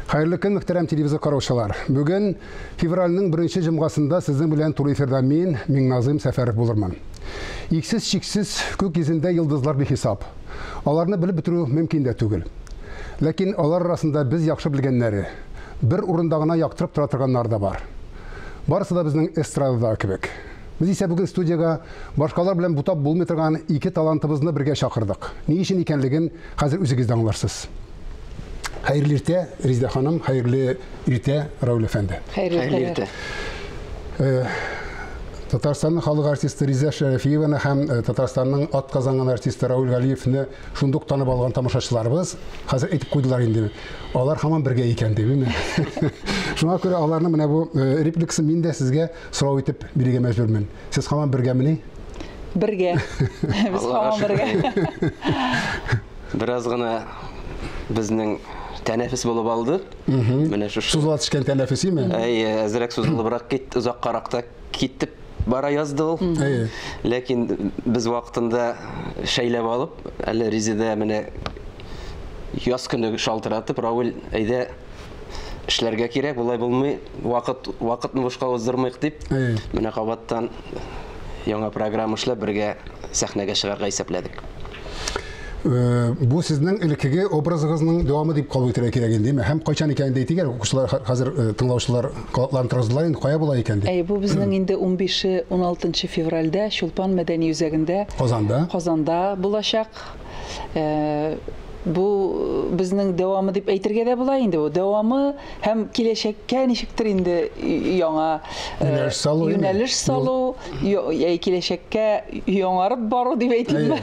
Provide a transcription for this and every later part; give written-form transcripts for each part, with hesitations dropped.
Хәерле көн, мөхтәрәм телевизор караучылар. Бүген февральнең беренче җомгасында сезнең белән туры эфирда мин, Миңназыйм Сәфәров булырмын. Иксез-чиксез күк йөзендә йолдызлар бихисап. Аларны белеп бетерү мөмкин дә түгел. Ләкин алар арасында без яхшы белгәннәре, бер урында гына яктырып тора торганнары да бар. Барысы да безнең эстрададагы кебек. Без исә бүген студиягә башкалар белән бутап булмый торган ике талантыбызны бергә чакырдык. Ни өчен икәнлеген хәзер үзегез дә аңларсыз. Хәерле иртә, Резидә ханым, хәерле иртә, Рауль әфәнде. Хәерле иртә. Татарстанның халык артисты Резидә Шәрәфиеваны һәм Татарстанның атказанган артисты Рауль Галиевны шундук танып алган тамашачыларыбыз хәзер әйтеп куйдылар инде. Алар һаман бергә икән дип, әйме? Шуңа күрә аларның менә бу репликасын мин дә сезгә сорау итеп бирергә мәҗбүрмен. Сез һаман бергәмени? Бергә. Без һаман бергә. Бераз гына безнең тәнәфес булып алды. Менә шушы. Сузыла төшкән тәнәфес име? Әйе, әзрәк сузылыбрак китте, озаккарак та китеп бара язды ул. Әйе. Ләкин без вакытында шәйләп алып, әле Резидә менә яз көне шалтыратып, Рауль, әйдә эшләргә кирәк, болай булмый, вакыт вакытны бушка уздырмыйк дип, менә кабаттан яңа программа эшләп бергә сәхнәгә чыгарга исәпләдек. Бу сезнең элеккеге образыгызның дәвамы дип кабул итәргә кирәк инде, һәм кайчан икәнен дә әйтик әле, укучылар хәзер тыңлаучылар колакларын торгыздылар инде, кая була икән дип. Әйе, бу безнең инде 15-16 февральдә Чулпан мәдәни үзәгендә Казанда. Казанда булачак. Бу безнең дәвамы дип әйтергә дә була инде бу. Дәвамы һәм киләчәккә ничектер инде яңа юнәлеш салу, юнәлеш салу, киләчәккә яңарып бару дип әйтимме?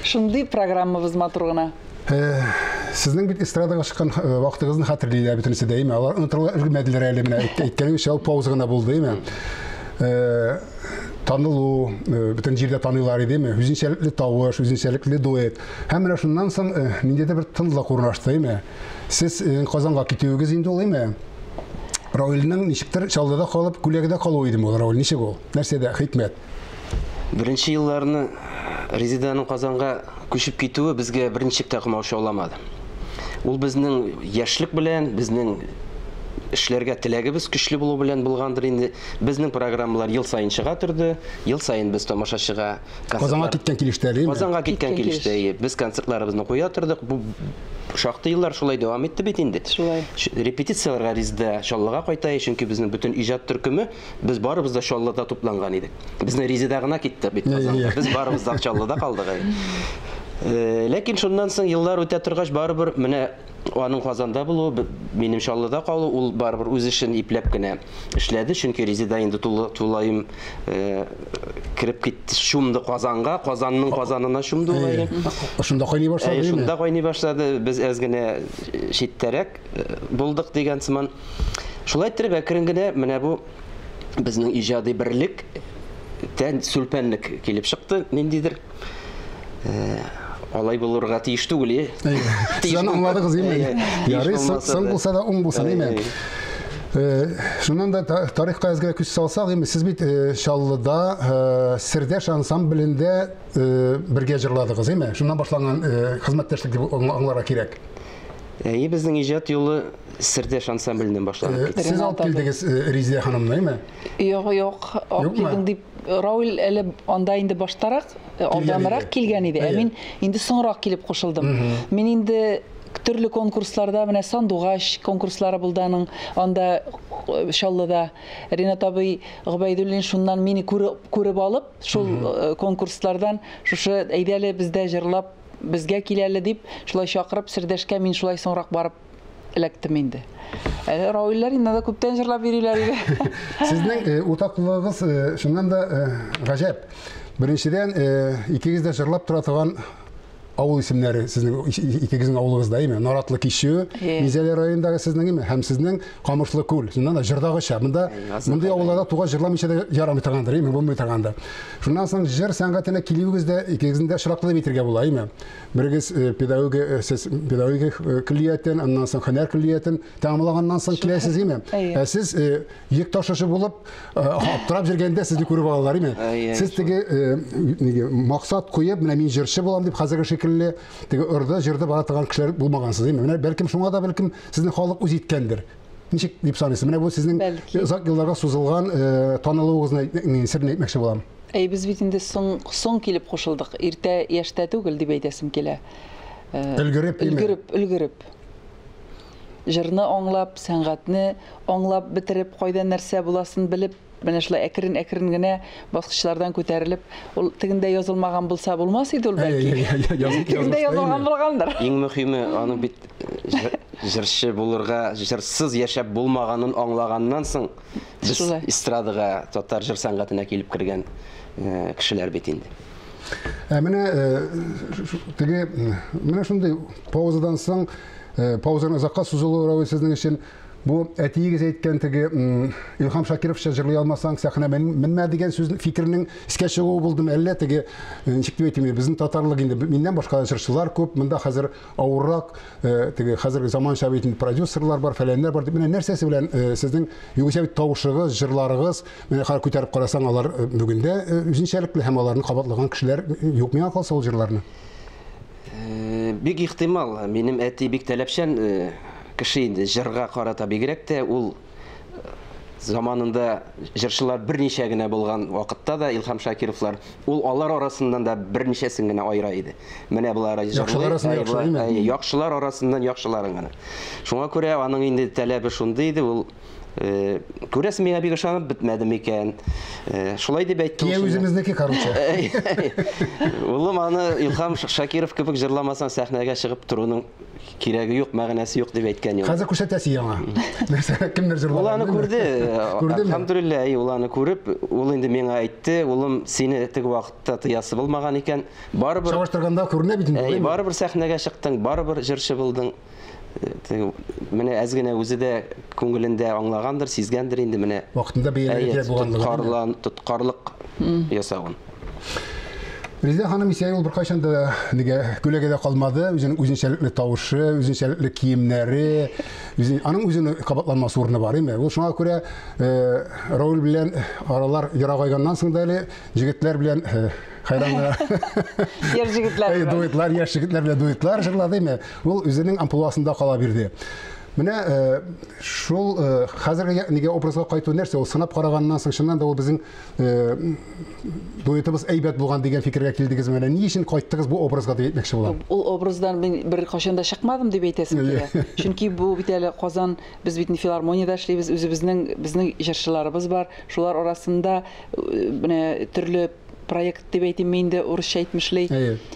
Шундый программабыз матур гына. Сезнең бит эстрадага чыккан вакытыгызны хәтерлиләр бөтенесе дә, әйме? Алар онытырга өлгермәделәр әле менә. Әйткәнегезчә, ул пауза гына булды, әйме? Танылу, бөтен җирдә таныйлар иде, әйме? Үзенчәлекле тавыш, үзенчәлекле дуэт. Һәм менә шуннан соң ниндидер бер тынлык урнашты, әйме? Сез Казанга китүегез инде ул, әйме? Раулның ничектер Чаллыда калып, күләгәдә калуы идеме ул, Рауль, ничек ул? Нәрсәдә хикмәт? Беренче елларны Резиданың Казанга күчеп китүе безгә берничек тә комачауламады. Ул безнең яшьлек белән, безнең эшләргә теләгебез көчле булу белән булгандыр инде. Безнең программалар ел саен чыга торды. Ел саен без тамашачыга Казанга киткән килештә, әйеме? Казанга киткән килештә, әйе. Без концертларыбызны куя тордык. Бу шактый еллар шулай дәвам итте бит инде. Шулай. Репетицияләргә Резида Чаллыга кайта, чөнки безнең бөтен иҗат төркеме, без барыбыз да Чаллыда тупланган идек. Безнең Резида гына китте бит Казанга. Без барыбыз да Чаллыда калдык. Ләкин шуннан соң еллар үтә торгач, барыбер менә аның Казанда булуы, минем Чаллыда калу, ул барыбер үз эшен ипләп кенә эшләде, чөнки Резида инде тулаем кереп китте, чумды Казанга, Казанның Казанына чумды ул әле. Шунда кайный башлады. Шунда кайный башлады. Без әз генә читтәрәк булдык дигән сыман. Шулай иттереп әкрен генә менә бу безнең иҗади берлек тән сүлпәнлек килеп чыкты ниндидер. Алай булырга тиеш түгел, Сез аны аңладыгыз, әйеме? Ярый, соң булса да уң булсын, әйеме? Шуннан да тарихка әзгә күз салсак, әйеме, сез бит Чаллыда Сердәш ансамблендә бергә җырладыгыз, әйеме? Шуннан башланган хезмәттәшлек дип аңларга кирәк. Әйе, безнең иҗат юлы Сердәш ансамбленнән башланып китте. Сез алып килдегез Резидә ханымны, әйеме? Юк, юк, алып килдем дип Рауль әле анда инде баштарак, алданрак килгән иде. Ә мин инде соңрак килеп кушылдым. Мин инде төрле конкурсларда, менә Сандугач конкурслары булды аның, анда Чаллыда. Ринат абый Гобәйдуллин шуннан мине күреп алып, шул конкурслардан шушы әйдә әле бездә җырлап, безгә кил әле дип, шулай чакырып, Сердәшкә мин шулай соңрак барып эләктем инде. Әле Раульләр инде анда күптән җырлап йөриләр иде. Сезнең уртаклыгыгыз шуннан да гаҗәп. Беренчедән, икегез дә җырлап тора торган авыл исемнәре сезнең икегезнең авылыгызда, әйеме? Наратлы Кичү, Минзәлә районындагы сезнең, әйеме? Һәм сезнең Камышлы күл. Шуннан да җырдагыча. Монда мондый авылларда туган җырламыйча да ярамый торгандыр, әйеме? Булмый торгандыр. Шуннан соң җыр сәнгатенә килүегез дә икегезнең дә очраклы дип әйтергә була, әйеме? Берегез педагогия, сез педагогия көллиятен, аннан соң һөнәр көллиятен тәмамлаганнан соң киләсез, әйеме? Ә сез йөк ташучы булып, аптырап йөргәндә сезне күреп алалар, әйеме? Сез теге максат куеп, менә мин җырчы булам дип хәзерге шикелле шикелле теге ырды, җырды бара торган кешеләр булмагансыз, димме? Менә бәлкем шуңа да бәлкем сезне халык үз иткәндер. Ничек дип саныйсыз? Менә бу сезнең озак елларга сузылган танылуыгызны серен әйтмәкче булам. Әй, без бит инде соң килеп кушылдык. Иртә яшьтә түгел дип әйтәсем килә. Өлгереп, өлгереп, өлгереп. Җырны аңлап, сәнгатьне аңлап бетереп, кайда нәрсә буласын белеп, менә шулай әкрен-әкрен генә баскычлардан күтәрелеп, ул тегендә язылмаган булса булмас иде ул бәлки. Тегендә язылган булгандыр. Иң мөһиме, аны бит җырчы булырга, җырсыз яшәп булмаганын аңлаганнан соң без эстрадага, татар җыр сәнгатенә килеп кергән кешеләр бит инде. Ә менә теге менә шундый паузадан соң, паузаның озакка сузылуы Равил сезнең өчен бу әтиегез әйткән теге Илһам Шакировча җырлый алмасаң, сәхнә менмә дигән сүз фикернең искә чыгуы булдымы, әллә теге ничек дип әйтим, безнең татарлык инде миннән башка җырчылар күп, монда хәзер авыррак, теге хәзерге заманча бит инде продюсерлар бар, фәләннәр бар дип, менә нәрсәсе белән сезнең югыйсә бит тавышыгыз, җырларыгыз, менә хәзер күтәреп карасаң, алар бүген дә үзенчәлекле һәм аларны кабатлаган кешеләр юк миңа калса ул җырларны. Бик ихтимал, минем әти бик таләпчән кеше инде, җырга карата бигрәк тә, ул заманында җырчылар берничә генә булган вакытта да Илһам Шакировлар, ул алар арасыннан да берничәсен генә аера иде. Менә болар җырлый, яхшылар арасыннан яхшыларын гына. Шуңа күрә аның инде таләбе шундый иде, ул күрәсең, миңа бик ышанып бетмәде микән. Шулай дип әйтте. Кия үземезнеке, короче. Улым, аны Илһам Шакиров кебек җырламасаң, сәхнәгә чыгып торуның кирәге юк, мәгънәсе юк дип әйткән юк. Хәзер күрсәтәсе яңа. Нәрсә, кемнәр җырлаган? Ул аны күрде. Әлхәмдүлилләһ, ул аны күреп, ул инде миңа әйтте, улым, сине теге вакытта тыясы булмаган икән. Барыбер чагыштырганда күренә бит инде. Барыбер сәхнәгә чыктың, барыбер җырчы булдың. Менә әз генә үзе дә күңелендә аңлагандыр, сизгәндер инде менә. Вакытында бәяләргә кирәк булганлыгын. Тоткарлык ясавын. Резеда ханым исә ул беркайчан да нигә күләгәдә калмады, үзенең үзенчәлекле тавышы, үзенчәлекле киемнәре, аның үзенең кабатланмас урыны бар име. Ул шуңа күрә Рауль белән аралар ерагайганнан соң да әле җегетләр белән хайраннар. Яшь җегетләр белән. Дуэтлар, яшь җегетләр белән дуэтлар җырлады име. Ул үзенең амплуасында кала бирде. Менә шул хәзерге нигә образга кайту нәрсә, ул сынап караганнан соң чыннан да ул безнең дуэтыбыз әйбәт булган дигән фикергә килдегез. Менә ни өчен кайттыгыз бу образга дип әйтмәкче булам. Ул образдан мин бер кайчан да чыкмадым дип әйтәсем килә. Чөнки бу бит әле Казан, без бит филармониядә эшлибез, үзебезнең безнең җырчыларыбыз бар. Шулар арасында менә төрле проект дип әйтим инде, урысча әйтмешли.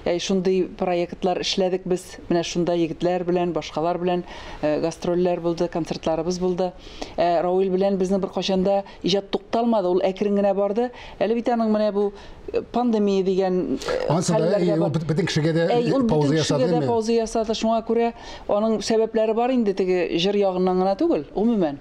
Әй, шундый проектлар эшләдек без. Менә шунда егетләр белән, башкалар белән гастрольләр булды, концертларыбыз булды. Рауль белән безнең бер кайчан да иҗат тукталмады, ул әкрен генә барды. Әле бит аның менә бу пандемия дигән хәлләргә бар. Бөтен кешегә дә пауза ясады. Бөтен кешегә дә пауза ясады. Шуңа күрә аның сәбәпләре бар инде, теге җыр ягыннан гына түгел, гомумән.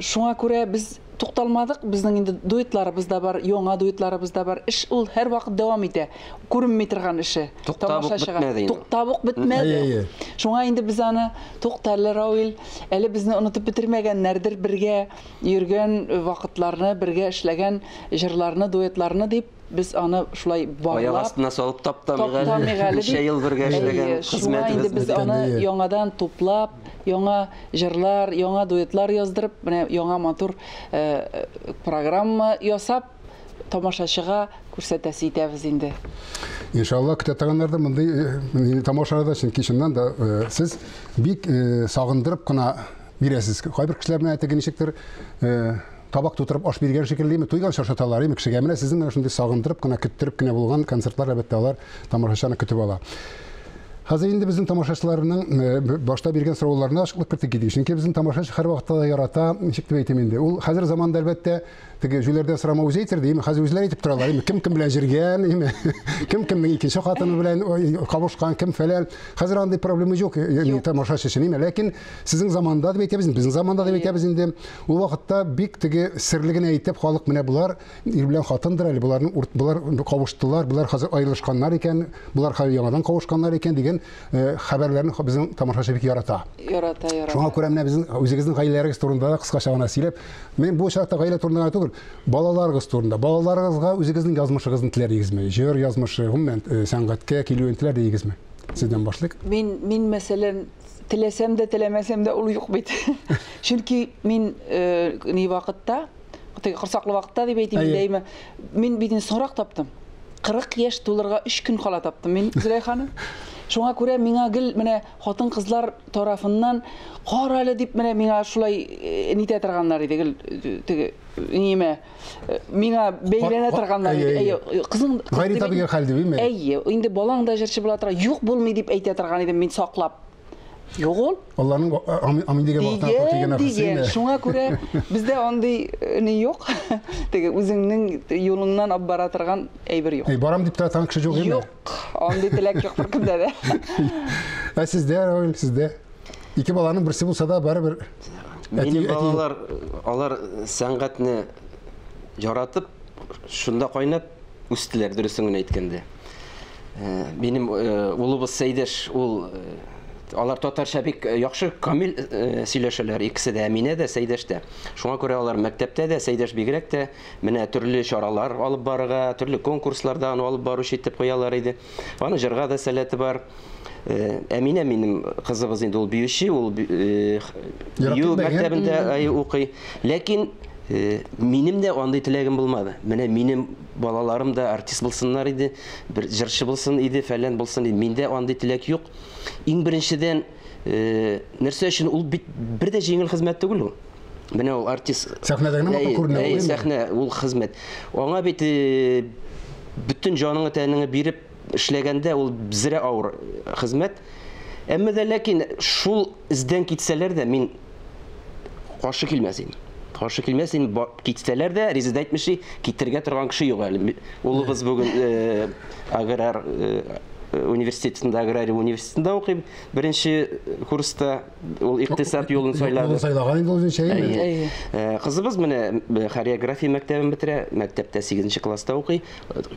Шуңа күрә без тукталмадык, безнең инде дуэтларыбыз да бар, яңа дуэтларыбыз да бар. Эш ул һәр вакыт дәвам итә. Күренми торган эше. Туктап ук бетмәде инде. Туктап ук бетмәде. Шуңа инде без аны туктале, Рауль, әле безне онытып бетермәгәннәрдер, бергә йөргән вакытларны, бергә эшләгән җырларны, дуэтларны дип без аны шулай барлап, аяк астына салып таптамыйк әле. Ничә ел бергә эшләгән хезмәтебез. Инде без аны яңадан туплап, яңа җырлар, яңа дуэтлар яздырып, менә яңа матур программа ясап, тамашачыга күрсәтәсе итәбез инде. Иншалла, көтә торганнар да мондый тамашаларда, чөнки чыннан да сез бик сагындырып кына бирәсез. Кайбер кешеләр менә теге ничектер табак тутырып аш биргән шикеллеме, туйган шашаталар име кешегә. Менә сезнең менә шундый сагындырып кына, көттереп кенә булган концертлар, әлбәттә, алар тамашачыны көтеп ала. Хәзер инде безнең тамашачыларның башта биргән сорауларына ачыклык кертеп китик. Чөнки безнең тамашачы һәр вакытта да ярата, ничек дип әйтим инде. Ул хәзер заманда әлбәттә теге җүләрдән сорама үзе әйтер дим, хәзер үзләре әйтеп торалар, име, кем кем белән җиргән, име, кем кемнең икенче хатыны белән кавышкан, кем фәлән. Хәзер андый проблема юк, тамашачы өчен, име. Ләкин сезнең заманда дип әйтәбез, безнең заманда дип әйтәбез инде. Ул вакытта бик теге серле генә әйтеп халык менә болар ир белән хатындыр әле, боларның болар кавыштылар, болар хәзер аерылышканнар икән, болар хәзер яңадан кавышканнар икән дигән дигән хәбәрләрне безнең тамашачы бик ярата. Ярата, ярата. Шуңа күрә менә безнең үзегезнең гаиләләрегез турында да кыскача гына сөйләп, мин бу очракта гаилә турында гына түгел, балаларыгыз турында. Балаларыгызга үзегезнең язмышыгызны теләр идегезме? Җыр язмышы, гомумән, сәнгатькә килүен теләр идегезме? Сездән башлыйк. Мин, мин мәсәлән, теләсәм дә, теләмәсәм дә ул юк бит. Чөнки мин ни вакытта, теге корсаклы вакытта дип әйтим инде, әйме, мин бит инде соңрак таптым. 40 яшь тулырга 3 көн кала таптым мин Зөләйханы. Шуңа күрә миңа гел менә хатын-кызлар тарафыннан кара әле дип менә миңа шулай нитә торганнар иде гел теге ниемә миңа бәйләнә торганнар иде. Әйе, кызың Гайри табигый хәл дип, әйме? Әйе, инде балаң да җырчы була тора. Юк булмый дип әйтә торган идем мин саклап. Юк ул. Алланың амин дигән вакытына туры килгән Дигән, шуңа күрә бездә андый ни юк. Теге үзеңнең юлыңнан алып бара торган әйбер юк. Әй, барам дип тора торган кеше юк име? Юк, андый теләк юк беркемдә дә. Ә сездә, Равил, сездә? Ике баланың берсе булса да, барыбер Минем балалар, алар сәнгатьне яратып, шунда кайнап үстеләр, дөресен генә әйткәндә. Минем улыбыз Сәйдәш, ул алар татарча бик яхшы, камил сөйләшәләр, икесе дә, Әминә дә, Сәйдәш тә. Шуңа күрә алар мәктәптә дә, Сәйдәш бигрәк тә, менә төрле чаралар алып барырга, төрле конкурсларда аны алып баручы итеп куялар иде. Аның җырга да сәләте бар. Әминә минем кызыбыз инде ул биюче, ул бию мәктәбендә укый. Ләкин минем дә андый теләгем булмады. Менә минем балаларым да артист булсыннар иде, бер җырчы булсын иде, фәлән булсын иде. Миндә андый теләк юк. Иң беренчедән, нәрсә өчен ул бит бер дә җиңел хезмәт түгел ул. Менә ул артист. Сәхнәдә генә матур күренә ул. Сәхнә ул хезмәт. Аңа бит бөтен җаныңы тәнеңе биреп эшләгәндә ул зря авыр хезмәт. Әмма дә ләкин шул эздән китсәләр дә мин каршы килмәс идем. Каршы килмәс идем, китсәләр дә, Резеда әйтмешли, китергә торган кеше юк әле. Улыбыз бүген аграр университетында, аграрий университетында укый, беренче курста ул икътисад юлын сайлады. Юлын сайлаган инде үзенчә, әйеме? Кызыбыз менә хореография мәктәбен бетерә, мәктәптә 8 класста укый.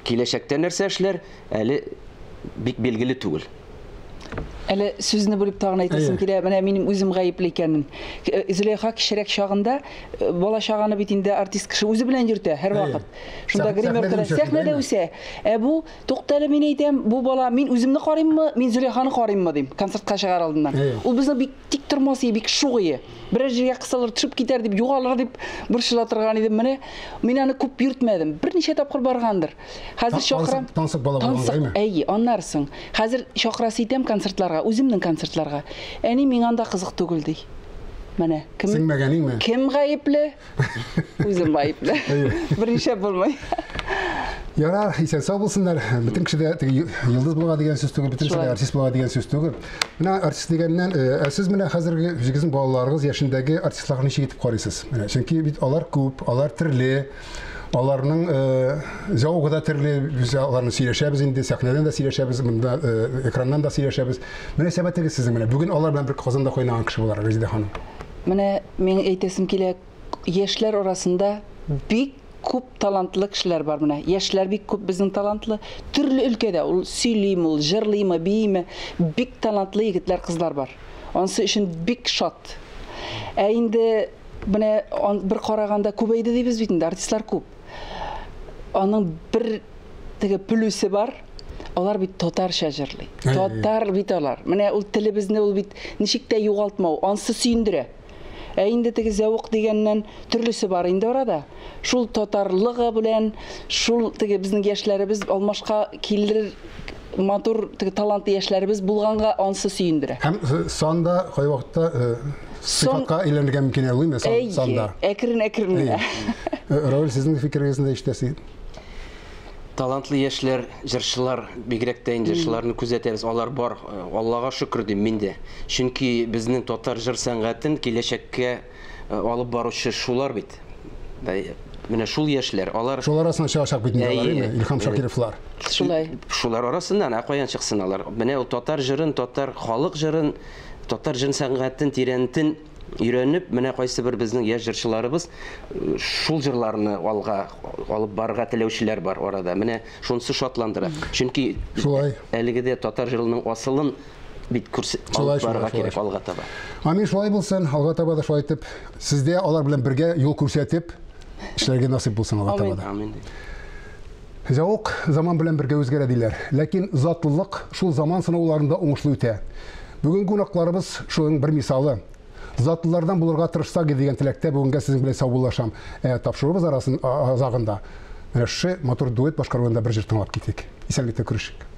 Киләчәктә нәрсә эшләр, әле бик билгеле түгел. Әле сүзне бүлеп тагын әйтәсем килә, менә минем үзем гаепле икәнен. Зөләйха кечерәк чагында, бала чаганы бит инде артист кеше үзе белән йөртә һәрвакыт. Шунда гримеркада сәхнәдә үсә. Ә бу, туктале, мин әйтәм, бу бала, мин үземне карыйммы, мин Зөләйханы карыйммы дим, концертка чыгар алдыннан. Ул безнең бик тик тормас иде, бик шук иде. Берәр җиргә кысылыр, төшеп китәр дип, югалыр дип борчыла торган идем. Менә мин аны күп йөртмәдем. Берничә тапкыр баргандыр. Хәзер чакырам. Тансык бала булган, әйме? Әйе, аннары соң. Хәзер чакырасы итәм концертларга, үземнең концертларга. Әни, миңа анда кызык түгел ди. Менә кем Сеңмәгәнеңме? Кем гаепле? Үзем гаепле. Берничә булмый. Ярар, исән сау булсыннар. Бөтен кеше дә теге йолдыз булга дигән сүз түгел, бөтен кеше дә артист булга дигән сүз түгел. Менә артист дигәннән, ә сез менә хәзерге үзегезнең балаларыгыз яшендәге артистларга ничек итеп карыйсыз? Менә, чөнки бит алар күп, алар төрле, аларның зәвыгы да төрле, без аларны сөйләшәбез инде, сәхнәдән дә сөйләшәбез, монда экраннан да сөйләшәбез. Мөнәсәбәтегез сезнең менә бүген алар белән бер казанда кайнаган кеше буларак, Резеда ханым. Менә мин әйтәсем килә, яшьләр арасында бик күп талантлы кешеләр бар менә. Яшьләр бик күп безнең талантлы. Төрле өлкәдә ул сөйлиме, ул җырлыймы, бииме, бик талантлы егетләр, кызлар бар. Ансы өчен бик шат. Ә инде менә бер караганда күбәйде дибез бит инде, артистлар күп. Аның бер теге плюсы бар. Алар бит татарча җырлый. Татар бит алар. Менә ул телебезне ул бит ничек тә югалтмау, ансы сөендерә. Ә инде теге зәвык дигәннән төрлесе бар инде арада. Шул татарлыгы белән, шул теге безнең яшьләребез алмашка килер матур теге талантлы яшьләребез булганга ансы сөендерә. Һәм санда кайвакытта сыйфатка әйләнергә мөмкин әле, санда. Әкрен-әкрен генә. Равил, сезнең фикерегезне дә ишетәсе. Талантлы яшьләр, җырчылар, бигрәк тә инде җырчыларны күзәтәбез, алар бар. Аллага шөкер дим мин дә. Чөнки безнең татар җыр сәнгатен киләчәккә алып баручы шулар бит. Менә шул яшьләр, алар Шулар арасыннан чыгачак бит инде алар, әйеме? Илһам Шакировлар. Шулай. Шулар арасыннан, ә каян чыксын алар? Менә ул татар җырын, татар халык җырын, татар җыр сәнгатен тирәнтен Өйрәнеп, менә кайсы бер безнең яшь җырчыларыбыз шул җырларны алга алып барырга теләүчеләр бар арада. Менә шунысы шатландыра. Чөнки әлеге дә татар җырының асылын бит алып барырга кирәк алга таба. Амин, шулай булсын, алга таба да шулай итеп, сездә алар белән бергә юл күрсәтеп, эшләргә насыйп булсын алга таба да. Амин. Зәвык заман белән бергә үзгәрә диләр. Ләкин затлылык шул заман сынауларында уңышлы үтә. Бүгенге кунакларыбыз шуның бер мисалы. Затлылардан булырга тырышсак дигән теләктә бүгенгә сезнең белән саубуллашам. Тапшыруыбыз арасын азагында менә шушы матур дуэт башкаруында бер җыр тыңлап китик. Исәнлектә күрешик.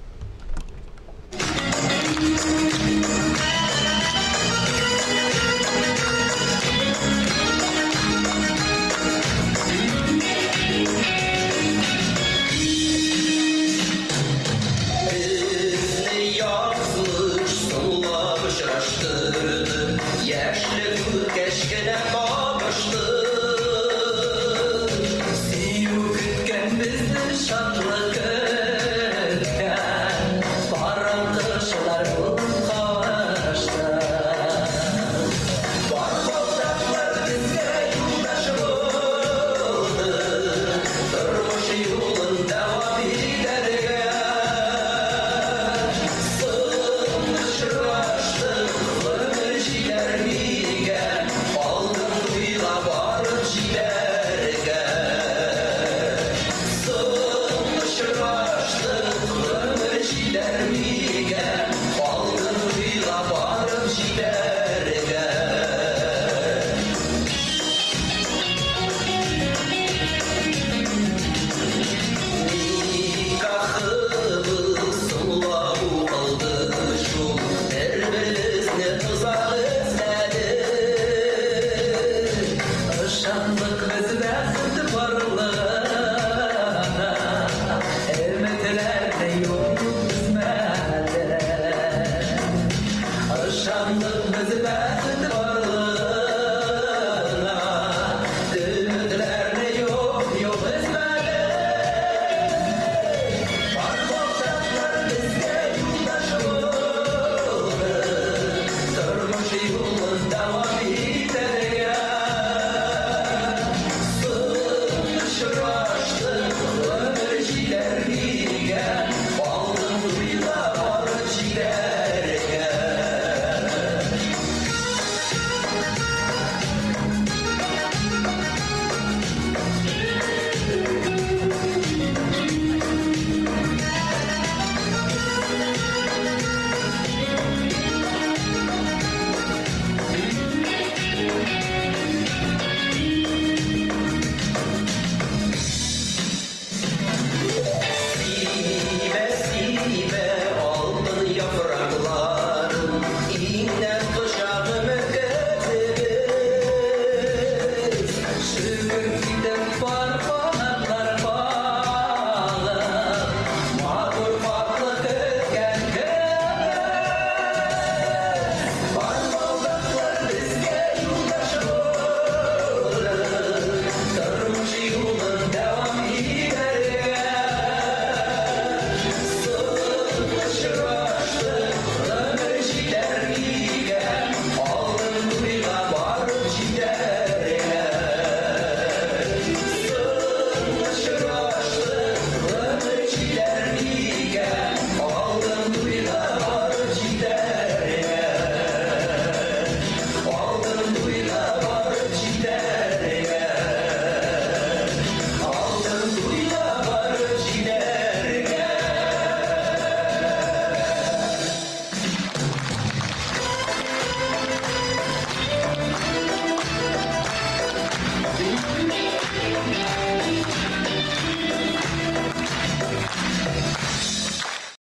Юлын дәвам.